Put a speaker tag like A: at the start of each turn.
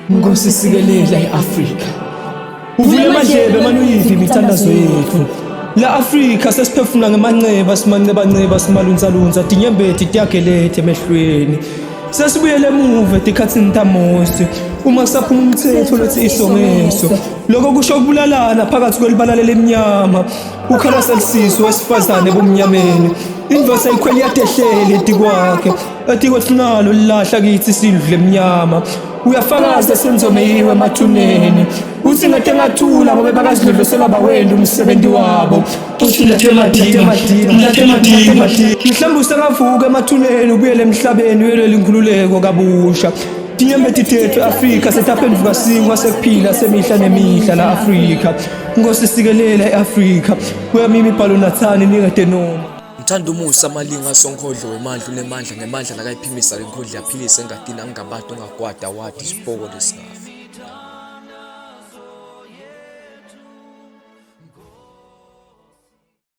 A: Nkosi sikelela iAfrika. Uvule amadlebe manje uyive imithandazo yethu. La Afrika sesiphefumula ngemanceba simancebanceba simalunzalunza tinyembeti tiyagelethe emehlweni. Sesibuyele emuva etikhathini taMose uma kusaphuma umthetho lothi iso ngeso. Lokho kusho ukubulalana phakathi kwelibala lelimnyama. Ukhala selisiso wesifazane bomnyameni. Indoda ikhwela iyadehlele etikwakhe. Etikwe sinalo lilahla kithi sindlu lemnyama. Uyafakaza senzomeyiwe emathuneni. Uthi ngate ngathula ngoba bakazidlodlosela bawenda umsebenzi wabo. Uthi ngate madini, ngate madini. Mhlawumbe usengavuka emathuneni ubuyele emhlabeni uyelwela inkululeko kabusha. Tinyembeti tethu Afrika setaphenduka sinkwa sekuphila semihla nemihla la Afrika. Nkosi sikelela iAfrika. Kweyami imibhalo nathani ningade noma.
B: Ngithanda umusa amalinga sonkhodlo wemandla unemandla nemandla nakayiphimisa le nkhodla yaphilisa engadini angingabati ungakwata wadi isipoko lesingaka.